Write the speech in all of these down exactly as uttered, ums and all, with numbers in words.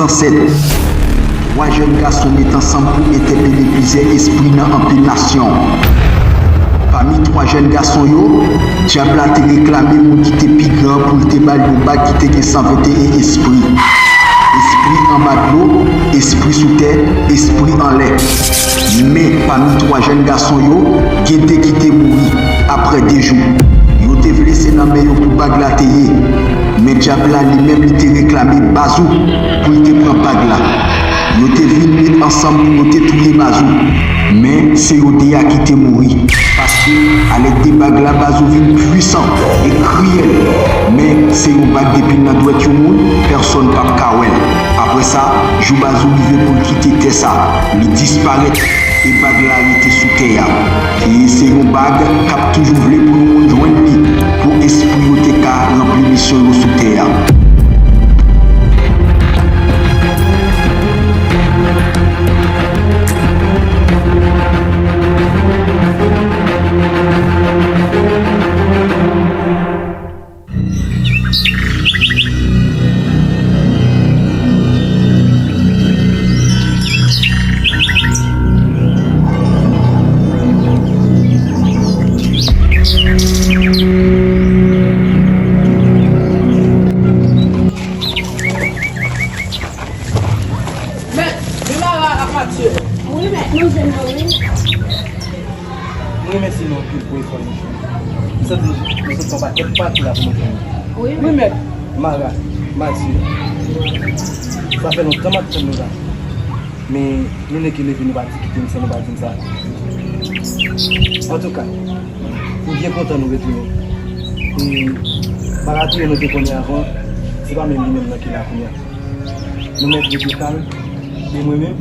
Zansèt. Twa jèn gason met ansanm pou entèpele plizyè espri nan anpil nasyon. Pami twa jèn gason yo, dyab la te reklame moun ki te pi gran pou l te ba l yon bag ki te gen san venteyen espri. Espri anba dlo, espri sou tè, espri anlè. Men, pami twa jèn gason yo, gen de ki te mouri apre de jou. Yo te vle se nan men yo pou bag la te ye. Men dyab la li menm li te reklame Bazou pou l te pran bag la. Yo te vin met ansanm pou yo te touye Bazou. Men se yo de a ki te mouri. Paske, alèd de bag la, Bazou vin pwisan e kriyèl. Men se yon bag depi l nan dwèt yon moun, pèsonn p ap ka wè l. Apre sa, jou Bazou rive pou l kite tè sa, li disparèt. E bag la rete sou tè a. E se yon bag k ap toujou vle pou yon moun jwenn li, pou espri yo te ka ranpli misyon yo sou tè a. Mèt, Mimara ak Matye. Wi, mèt, nou jwenn yo, wi. Mwen remèsye nou anpil pou efò nou fè. M santi nou sot fè yon pakèt pati la pou nou fè. Wi, mèt. Mara, Matye, sa fè lontan m ap tann nou la. Men, nou nèk yo leve, nou pati kite m san nou pa di m sa. Antouka, m byen kontan nou retounen. E, baratiye nou te konnen avan, se pa menm li menm nan ki la kounye a. Nou mèt rete kalm, e mwen menm,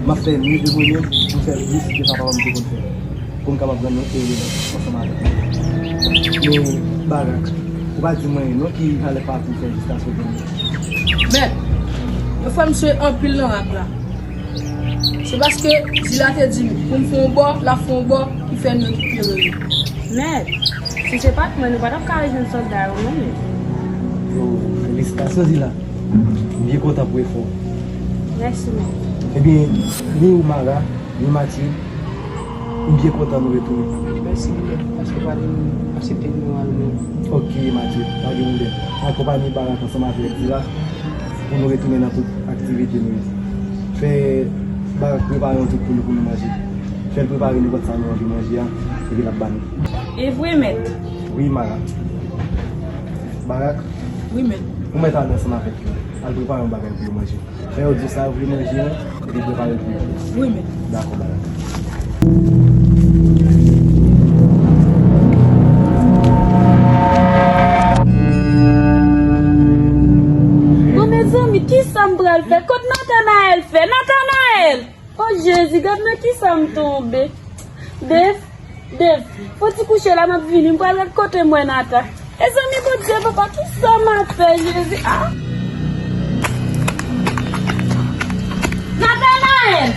m ap fè mye de mwen menm pou fè plis ke sa papa m te konn fè, pou m kapab rann nou ere ansanm avèk nou. Men, Barak, ou pa di mwen non ki valè pati w fè jiskaske w vini. Mèt, yo fè misye anpil nan rad la. Se paske Zila te di m pou m fè yon bò, l ap fè yon bò, ki fè nou rekipere yo. Mèt, si se pa t mwen, nou pa t ap ka rejwenn sòlda yo non, mèt. Yo, felisitasyon, Zila. M byen kontan pou efò w. Mèsi, mèt. Ebyen, ni ou Mara, ni Matye, m byen kontan nou retounen. Mèsi, mèt, paske w pa t aksepte nou al mwen. Ok, Matye, pa gen pwoblèm. Akonpaye Barak ansanm avèk Zila pou nou retounen nan tout aktivite nou yo. Fè Barak prepare yon twouk pou nou, pou nou manje. Fè l prepare nenpòt sa nou anvi manje a, epi l ap ba nou. E vre, mèt? Wi, Mara. Barak. Wi, mèt. Ou mèt ale ansanm avèk yo. Al prepare yon bagay pou yo manje. Fè yo di w sa yo vle manje an, epi prepare l pou yo. Wi, mèt. Dakò, Barak. Bon, mezanmi, kisa m pral fè? Kot Natanaèl fè? Natanaèl! O Jezi, gad nan kisa m tonbe. Dave, Dave, fò ti kouche la, m ap vini. M pral gad kote m wè Nata. Mezanmi, Bondye, papa, kisa m ap fè, Jezi? Ah! Natanaèl!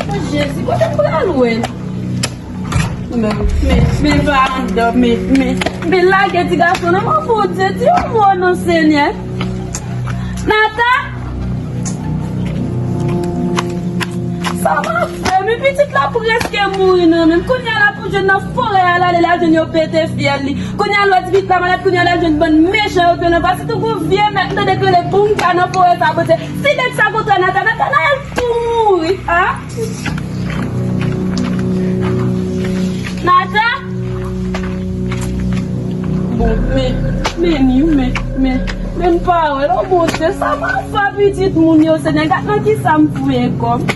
O Jezi, kote m pral wè l? Men, men, men, pa anndan, men, men, men lage ti gason nan men Bondye, di yon mo non, Senyè. Nata! Sa m ap fè, men pitit la prèske mouri nan men m. Kounye a l ap jwenn nan forè a, l ale, l al jwenn yo pete fyèl li. Kounye a l wè ti pitit la malad, kounye a l al jwenn bann mechan yo k rele anba. Sitou gon vye mèt m tande k rele Bounga nan forè sa, Bondye. Si nèg sa kontre Nata, Nata, Nata, l ap tou mouri, a? Nata? Bon, men, men, men, men, men, men m pa wè l, o Bondye, sa m ap fè pitit moun yo, Senyè, gad nan kisa m fouye kò m.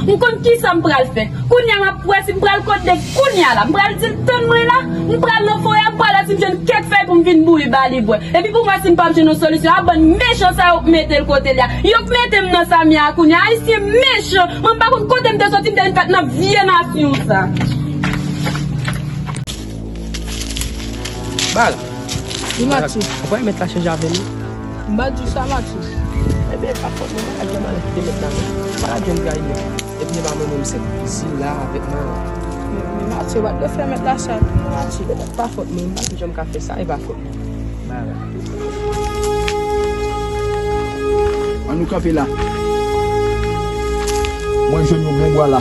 M konn kisa m pral fè. Kounye a m ap wè si m pral kot nèg kounye a la. M pral di l tann mwen la, m pral nan forè a, m pral wè si m jwenn kèk fèy pou m vin bouyi ba li bwè. Epi pou m wè si m p ap jwenn yon solisyon a bann mechan sa yo k mete l kote l ye a. Yo k mete m nan sa m ye a kounye a. Ayisyen mechan. Mwen m pa konn kote m te soti, m te vin fèt nan vye nasyon sa. Bal. Wi, Matye. Ou pa wè mèt la chanje avè nou? M pa di w sa, Matye. Ebyen, pa fòt mwen, pa la jwenn malèt ki te mèt la, non. Pa la jwenn trayi mwen. Epi se pa mwen menm, se Zila avèk Mara. Men, men Matye, w pa t dwe fè mèt la sa, non, Matye. Pa fòt mwen, m pa t janm ka fè sa, e pa fòt mwen. Mara. Ann nou kanpe la. Mwen jwenn yon bon bwa la.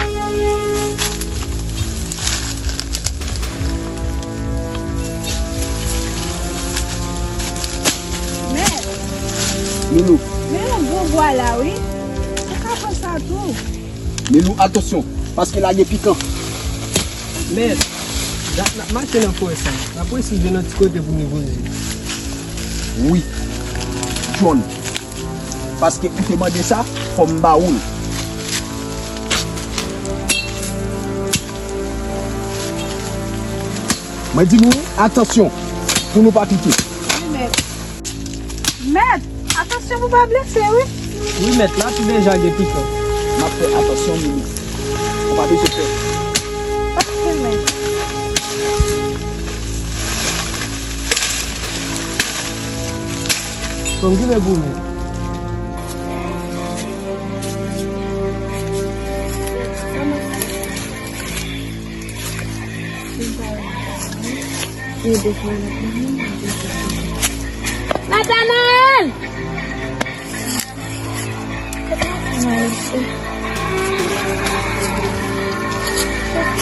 Men, Milou. Men yon bon bwa la, wi. Ou ka pran sa tou. Milou, atansyon, paske la gen pikan. Men, dat n ap mache nan forè sa, n ap resi jwenn yon ti kote pou n repoze. Wi, John. Paske ou te mande sa, fò m ba ou l. Mwen di nou, atansyon, pou nou pa pike. Wi, mèt. Mèt, atansyon pou pa blese, wi. Wi, mèt, la tou deja gen pikan. M ap fè atansyon, Milou. Ou pa bezwen pè. Ok, mèt. Bon, ki lè pou mwen? Nathanaël!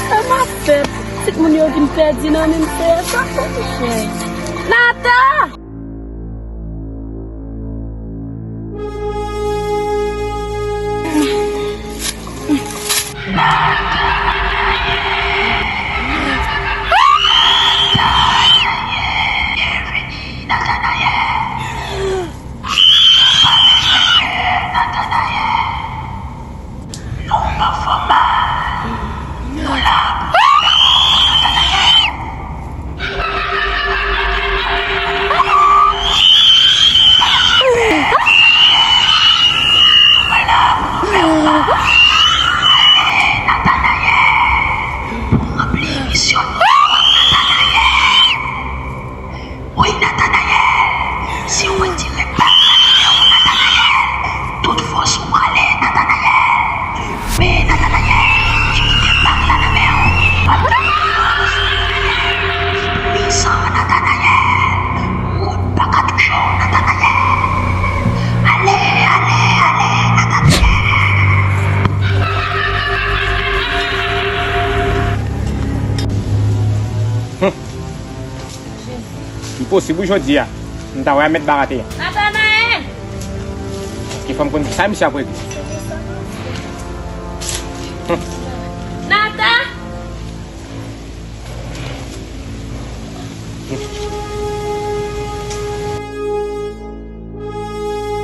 Sa m ap fè? Pitit moun yo vin pèdi nan men m, se sa fò m fè. Nata! Wi, Natanayèl, si w retire bag la nan men w, Natanayèl, tout fòs ou prale, Natanayèl. Men Natanayèl, li kite bag la nan men w. Li pwisan, Natanayèl. Moun pa ka touche w, Natanayèl. Ale, ale, ale, Natanayèl. Li posib wi jodi a, m ta wè a mèt barate a. Natanayèl! Èske fò m konn kisa misye ap regle? Nata!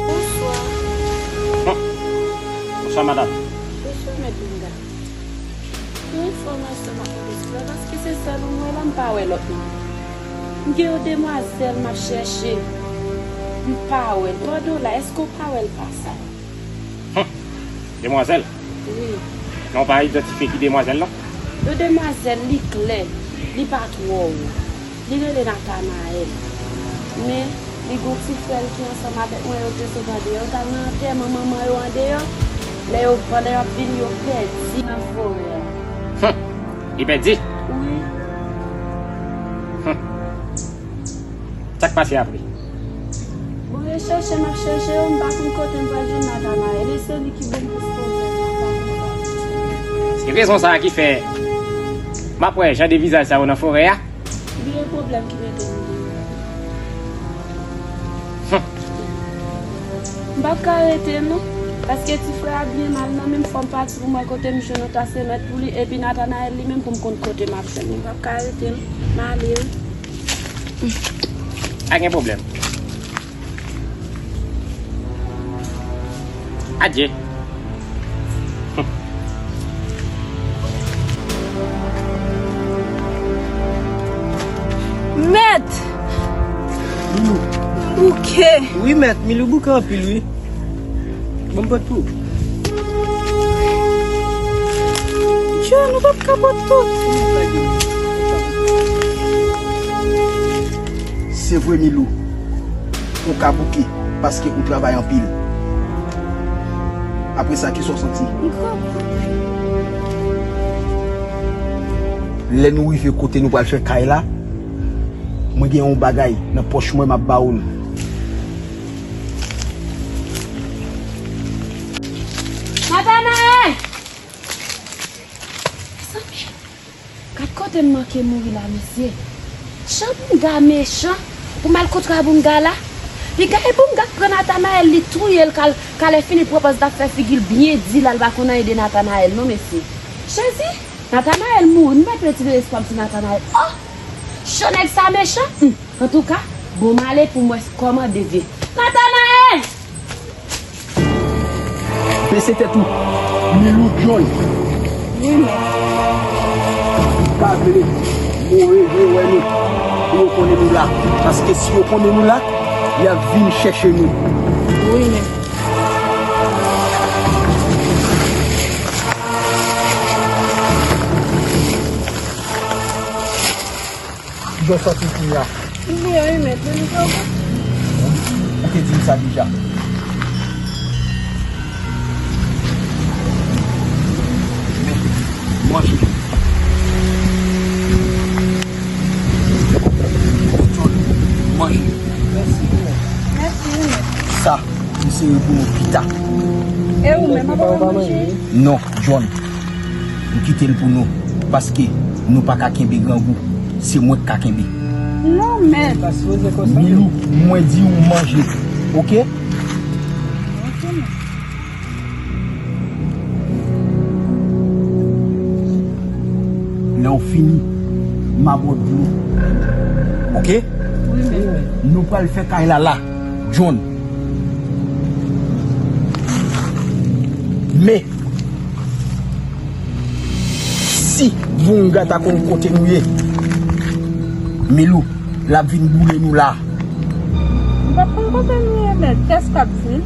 Bonswa. Bonswa, madanm. Bonswa, mèt Linda. Yon enfòmasyon m ap mande sou la, paske se sèl ou m wè la, m pa wè lòt moun. M gen yon demwazèl m ap chèche, m pa wè l. Pandan w la, èske w pa wè l pase? Hum, demwazèl? Wi. Non, w pa idantifye ki demwazèl, non? Yon demwazèl, li klè, li pa twò wo. Li rele Natanayèl. Men, li gon ti frè l ki ansanm avèk mwen, yo te sot andeyò, yo t al nan antèman manman yo andeyò. Lè yo, pandan y ap vini, yo pèdi nan forè a. Hum! Li pèdi? Wi. Hum! Sa k pase apre? Bon, rechèche m ap chèche yo, m pa konn kote m pral jwenn Natanayèl. E se li ki ban m plis pwoblèm nan, m pa konn sa. Se rezon sa a ki fè m ap wè jan de vizaj sa yo nan forè a. Gen pwoblèm ki mete m la. Hum. M p ap ka rete non, paske ti frè a byen mal nan men m, fò m pati pou m wè kote m jwenn yon tas semèt pou li, epi Natanayèl li menm pou m konn kote m ap jwenn li. M p ap ka rete non, m ale wi. Pa gen pwoblèm. Adye. Mèt! Milou. M bouke. Wi, mèt, Milou bouke anpil, wi. Bon, m pran tou. John, ou p ap ka pran tout. Se vre, Milou. Ou ka bouke, paske ou travay anpil. Apre sa, kisa w santi? M kontan. Lè nou rive kote nou pral fè kay la, mwen gen yon bagay nan pòch mwen, m ap ba ou l. Mezanmi, gad kote m manke mouri la, mesye. Jan Bounga mechan, pou m al kontre a Bounga la. Piga e Bounga k pran Nathanaël, li touye l, ka l, ka lè fini pran pòz l ap fè figi l byen di la, l pa konn anyen de Nathanaël non, mesye. Jezi, Nathanaël mouri, m pa t retire espwa m sou Nathanaël. Oh! Jan nèg sa mechan! Hum. Antouka, bon m ale pou m wè kòman devye. Nathanaël! Bese tèt ou. Milou, John. Wi, mèt. Ou pa vle yo revle wè nou pou yo konnen nou la. Paske si yo konnen nou la, y ap vin chèche nou. Wi, mèt. Kijan w santi w kounye a? M byen wi, mèt, men m twò bon. Ou te di m sa deja. Men, manje. Manje. Mèsi wi, mèt. Mèsi wi, mèt. Sa, m sere pou nou pita. E ou menm, ou pa manje? Non, John. M kite l pou nou, paske nou pa ka kenbe grangou. Se mwen k ka kenbe. Non, mèt. Milou, mwen di w manje, oke? Oke, mèt. Lè w fini, m a ba w dlo. Oke? Wi, mèt. Nou pral fè kay la la, John. Men, si Bounga ta konn kote nou ye, Milou, l ap vin boule nou la. M p ap konn kote nou ye, mèt. Kiyès k ap di l?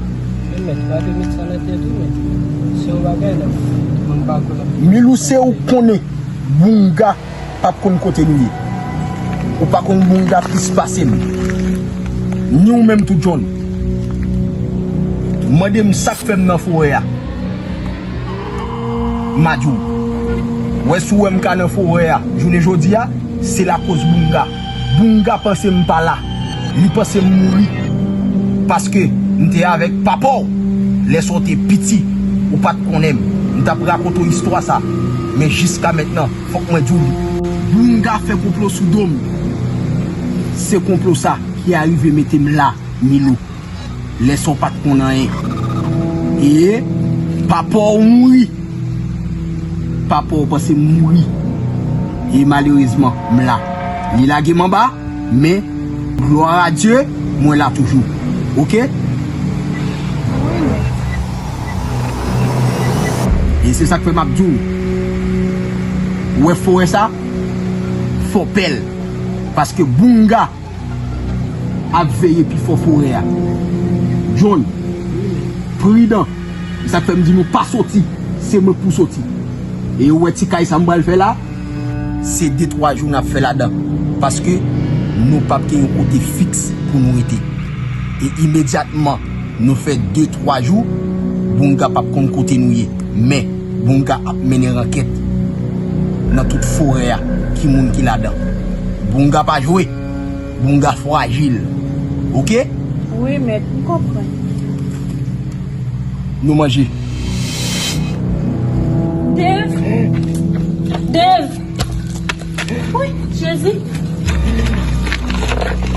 Men mèt, pa te met sa nan tèt ou, mèt. Se yon bagay la, mwen m pa kwè nan. Milou, se ou k konnen Bounga p ap konn kote nou ye. Ou pa konn Bounga plis pase m. Ni ou menm tou, John. Mande m sa k fè m nan forè a. M a di w. Wè si w wè m ka nan forè a jounen jodi a, se lakoz Bounga. Bounga panse m pa la. Li panse m mouri. Paske m te avèk papa w. Lè sa w te piti, ou pa t konnen m. M t ap rakonte w istwa sa. Men jiska mentnan, fòk mwen di w li. Bounga fè konplo sou do m. Se konplo sa ki arive mete m la, Milou. Lè sa w pa t konn anyen. E papa w mouri. Papa w panse m mouri. E malerezman, m la. Li lage m anba, men, glwa a Dye, mwen la toujou. Oke? E se sa k fè m ap di w, ou wè forè sa, fò pè l. Paske Bounga ap veye pifò forè a. John, pridan. E sa k fè m di nou pa soti, se mwen k pou soti. E ou wè ti kay sa m pral fè la, se de twa jou n ap fè ladan. Paske nou p ap gen yon kote fiks pou nou rete. E imedyatman nou fè de twa jou, Bounga p ap konn kote nou ye. Men, Bounga ap mennen rankèt nan tout forè a, ki moun ki ladan. Bounga pa jwe. Bounga frajil. Oke? Wi, mèt, m konprann. Nou manje. Dave! Dave! Wi, Jezi!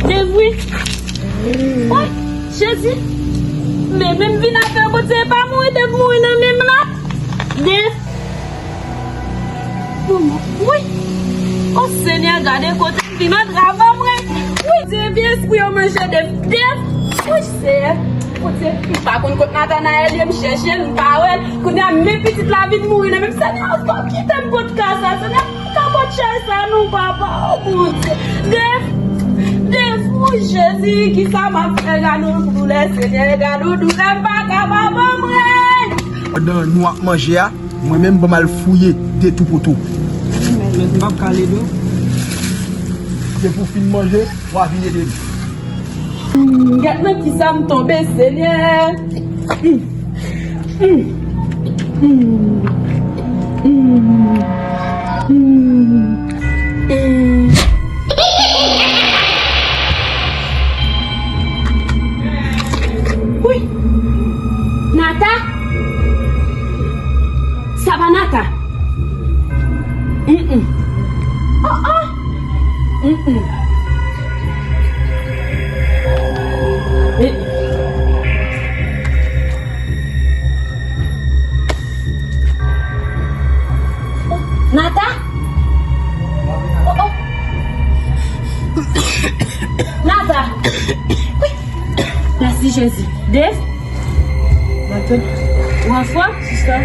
Dave, wi! Wi, Jezi! Men, men m vin avè w, Bondye pa mouri, Dave mouri nan men m la! Dave! Wi! O Senyè, gade kote m vin antre avè w, mwen! Wi, Dave, vye espri yo manje Dave! Dave! Wi, Senyè! Bondye, m pa konn kot Nathanaël ye, m chèche l, m pa wè l. Kounye a, men pitit la vin mouri nan men m. Senyè, ankò kite m kot ka sa, Senyè, m pa ka pot chay sa non, papa, o Bondye. Dave, Dave, o Jezi, kisa m ap fè, gade yon doulè, Senyè, gade yon doulè, m pa ka, papa, mwen. Pandan nou ap manje a, mwen menm, ban m al fouye de tou pou tou. Men, men, m p ap ka ede w. Depi w fin manje, w a vin ede m. Gad nan kisa m tonbe, Senyè. Wi! Nata? Sa pa Nata? Mm-mm. Oh, oh. Mm-mm. Eh. Oh, Nata? Oh, oh. Nata. Wi. Mèsi Jezi. Dave? Matant. Ou anfòm? Sista.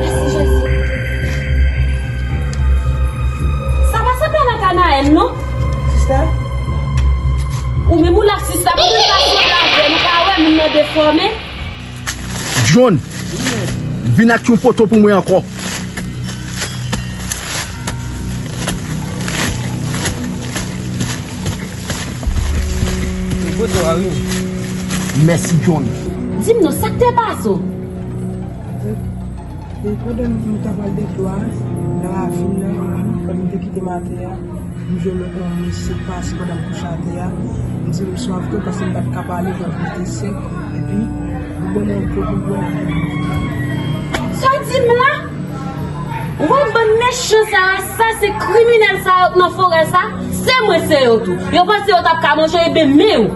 Mèsi Jezi. Sa pa sanble Natanaèl, non? Sista. Ou menm ou la sista, pou nou pa sanble avè nou, pa wè moun nan defòme. John, vin ak yon poto pou mwen ankò. Mèsi, John. Di m non, sa k te pase w? E pandan m t ap al dèyè dlo a, nan ravin nan, pandan m te kite m atè a, m jwenn yon mesye k pase pandan m kouche atè a. M di l m swaf dlo paske m pa t ka pale, gòj mwen te sèk. Epi, m ban mwen yon dlo pou m bwè. Sa w di m la? Wè bann mechan sa a, sa se kriminèl sa yo k nan forè sa, se mwen se yo tou. Yo panse yo t ap ka manje, ebyen men yo.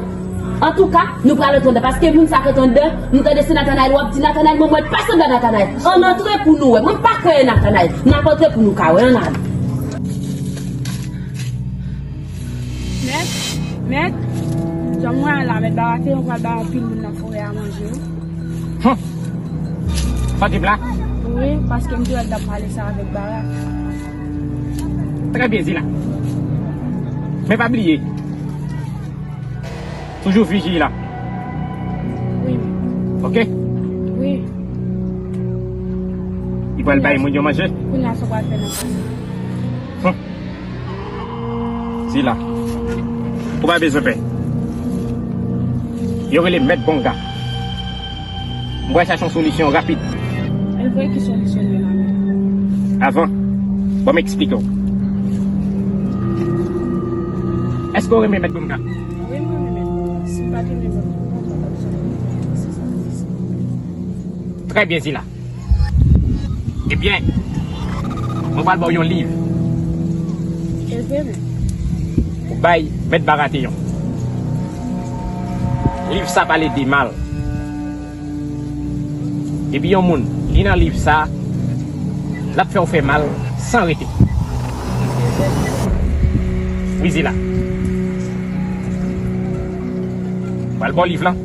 Antouka, nou pral antre anndan, paske moun sa k antre anndan, nou tande se Natanaèl, w ap di Natanaèl, mwen, mwen pa sanble a Natanaèl. Ann antre pou nou wè, mwen pa kwè e Natanaèl, n ap antre pou nou ka wè, ann ale. Mèt, mèt, jan m wè a la, mèt Barateyon pral bay anpil moun nan forè a manje, wi. Hum! Sa w di m la? Wi, paske m te wè l t ap pale sa avèk Bara. Trè byen, Zila. Men pa bliye, toujou vijile. Wi. Oke? Wi. Li pral bay moun yo manje. Kounye a, sa w pral fè nan kay la? Hum. Zila, ou pa bezwen pè. Yo rele Mèt Bonga. M pral chache yon solisyon rapid. E vre, ki solisyon li ye la menm? Avan, ban m eksplike w. Èske w renmen Mèt Bonga? Wi, m renmen Mèt Bonga. Si m pa t renmen Mèt Bonga, m pa t ap janm renmen Mèt Bonga, se sa m di. Trè byen, Zila. Ebyen, mwen pral ba w yon liv. Ebyen, men. Ou bay Mèt Barateyon. Liv sa pale de mal. Depi yon moun li nan liv sa, l ap fè w fè mal san rete. Wi, Zila. Pral ba w liv lan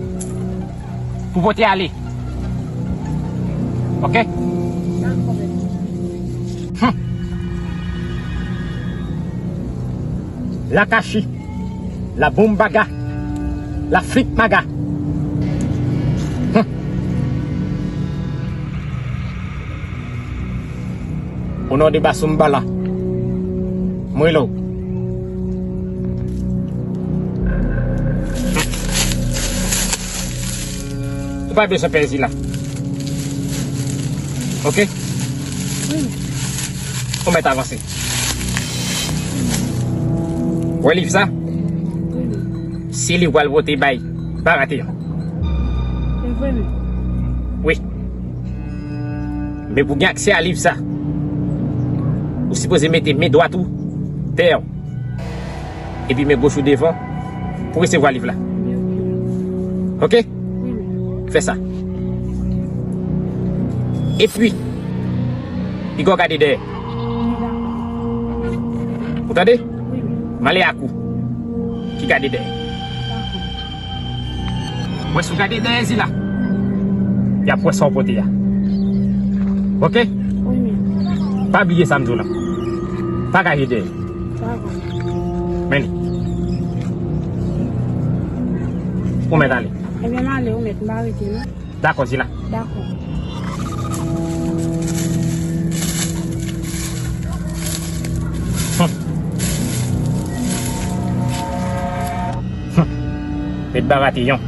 pou pote ale. Oke? Dakò, mèt. Hum. La Kachi, la Boumbaga, la Flik Maga. Hum. O non de Basoumbala, mwen rele w. Ou pa bezwen pè Zila. Oke? Wi. Ou mèt avanse. Wè liv sa? Wi. Se li w pral pote bay Barateyon. Se vre, men. Wi. Men pou gen aksè a liv sa, ou sipoze mete men dwat ou dèyè w, epi men goch ou devan pou resevwa liv la. Oke? Fè sa. Epi, piga w gade dèyè. Ou tande? M ale ak ou ki gade dèyè. Mwen sou gade dèyè Zila. Y ap wè sa w pote a. Oke? Wi, men. Pa bliye sa m di w lan. Pa gade dèyè. Dakò. Men li. Ou mèt ale. Ebyen, m ale, ou mèt, m pa rete, non. Dakò, Zila. Dakò. Hum. Hum. Mèt Barateyon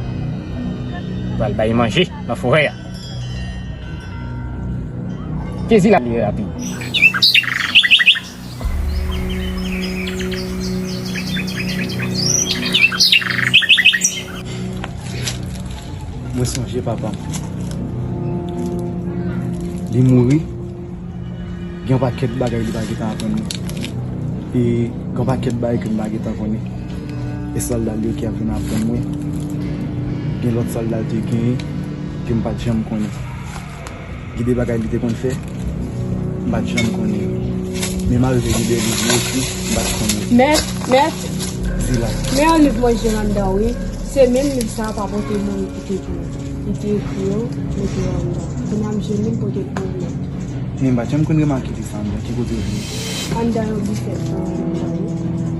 pral bay manje nan forè a. Ke Zila li rapid. Mwen sonje papa m. Li mouri. Gen yon pakèt bagay li pa gentan aprann mwen. E gen yon pakèt bagay ke m pa gentan konnen. E sòlda l yo ki ap vin aprann mwen. Gen lòt sòlda l te genyen ke m pa t janm konnen. Gen de bagay li te konn fè, m pa t janm konnen yo. Men m arive gen de liv yo ekri, m pa t konnen. Mèt, mèt. Zila. Men yon liv mwen jwenn anndan wi. Se menm liv sa a papa w te ban m pou te pou ou. Li te ekri yo, mete yo anndan. Kounye a m jwenn li, m pote l pou ou mèt. Men m pa t janm konn remake li sa anndan. Ki kote w jwenn li? Anndan yon bifèt.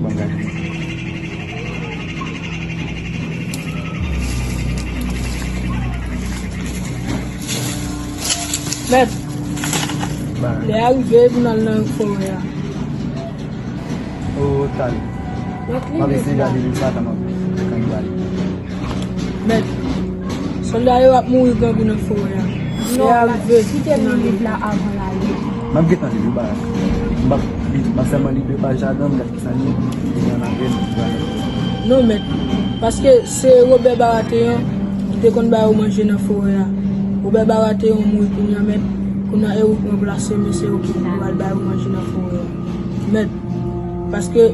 Ban m gade. Mèt, lè a rive pou n al nan forè a. O, talè. M ap eseye gade liv sa, tan m ap kanpe pale. Mèt, sòlda yo ap mouri grangou nan forè a. Lè a rive. Kite m li liv la avan l ale. M ap gentan li, wi, ba. M ap, m ap sèlman li de paj ladan, m gade kisa l ye, epi ann apre, m pral. Non, mèt, paske se Wobè Barateyon ki te konn ba yo manje nan forè a. Wobè Barateyon mouri kounye a, mèt, kounye a e ou k ranplase m, e se ou ki pou al ba yo manje nan forè a. Mèt, paske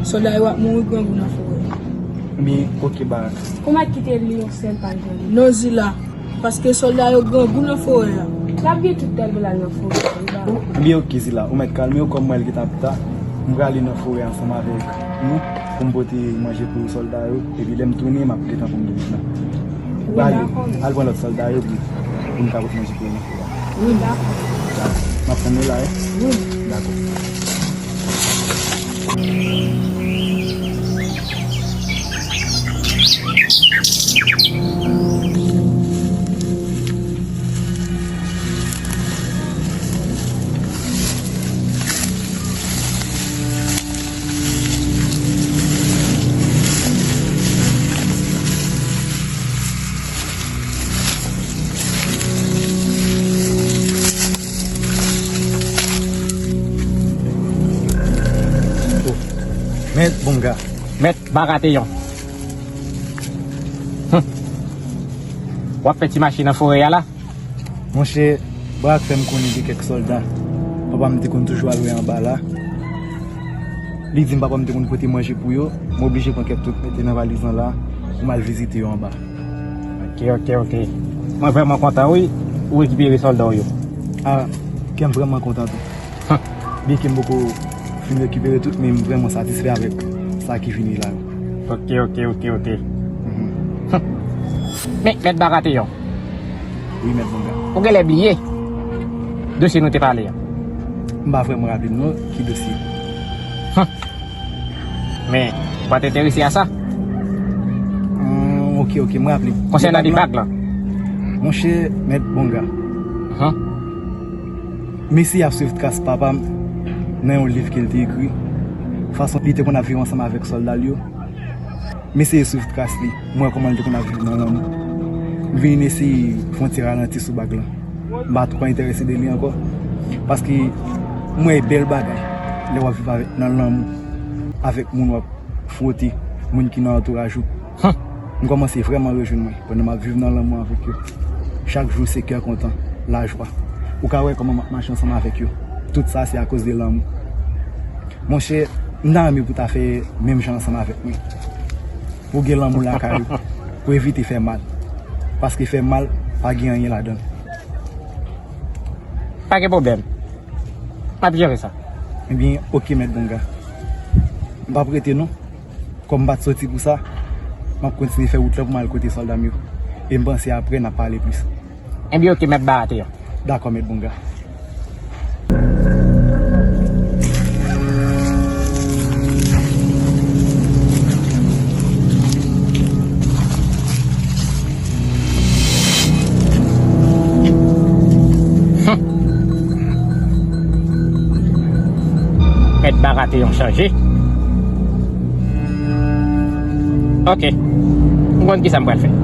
sòlda yo ap mouri grangou nan forè a. Ebyen, oke, Barak. Kòman kite li yon sèl paj nan li? Non, Zila, paske sòlda yo grangou nan forè a. L ap gen tout tèt pou l al nan forè a, wi, Barak. Ebyen, oke, Zila, ou mèt kalme w, kòm mwen l gentan ap ta, m prale nan forè a ansanm avèk nou pou m pote manje pou sòlda yo, epi lè m tounen, m ap gentan pou m gen liv la. Ou prale, al pran lòt sòlda yo pou, pou m ka pote manje pou yo nan forè a. Wi, dakò. Dakò. M ap tann nou la, wi. Wi. Dakò. Mèt Bonga. Mèt Barateyon. Hum. W ap fè ti mache nan forè a la? Monchè, Barak fè m konnen gen kèk sòlda papa m te konn toujou al wè anba la. Li di m papa m te konn pote manje pou yo, m oblije pran kèk tout mete nan valiz lan la pou m al vizite yo anba. Oke, oke, oke. Mwen vrèman kontan, wi, ou rekipere sòlda w yo. A, kè m vrèman kontan tou. Hum. Byenke m poko fin rekipere tout, men m vrèman satisfè avèk sa ki vini la yo. Oke, oke, oke, oke. Mhm. Hum. Men, Mèt Barateyon. Wi, Mèt Bonga. Ou genlè bliye dosye nou te pale a. M pa vrèman raple m non, ki dosye? Hum. Men, ou pa t enterese a sa? Hmm, oke, oke, m raple. Konsènan de bag lan. Monchè, Mèt Bonga. Hum. M eseye ap swiv tras papa m nan yon liv ke l te ekri. Fason li te konn ap viv ansanm avèk sòlda l yo. M eseye swiv tras li, m wè kòman l te konn ap viv nan lanmou. M vin eseye fè yon ti ralanti sou bag lan. M pa twò enterese de li ankò. Paske m wè e bèl bagay lè w ap viv avèk, nan lanmou avèk moun w ap fwote, moun ki nan antouraj ou. Hum. M kòmanse vrèman rejwenn mwen pandan m ap viv nan lanmou avèk yo. Chak jou se kè kontan, lajwa. Ou ka wè kòman m ap mache ansanm avèk yo. Tout sa se akoz de lanmou. Monchè, m ta renmen pou w ta fè menm jan ansanm avèk mwen. Pou w gen lanmou lakay ou, pou w evite fè mal. Paske fè mal pa gen anyen ladan l. Pa gen pwoblèm. M ap jere sa. Ebyen, oke, Mèt Bonga. M p ap rete non. Kòm m pa t soti pou sa, m ap kontinye fè wout lan pou m al kote sòlda m yo. E m panse apre n ap pale plis. Ebyen, oke, Mèt Barateyon. Dakò, Mèt Bonga. Hum. Mèt Barateyon chanje. Oke. M konn kisa m pral fè.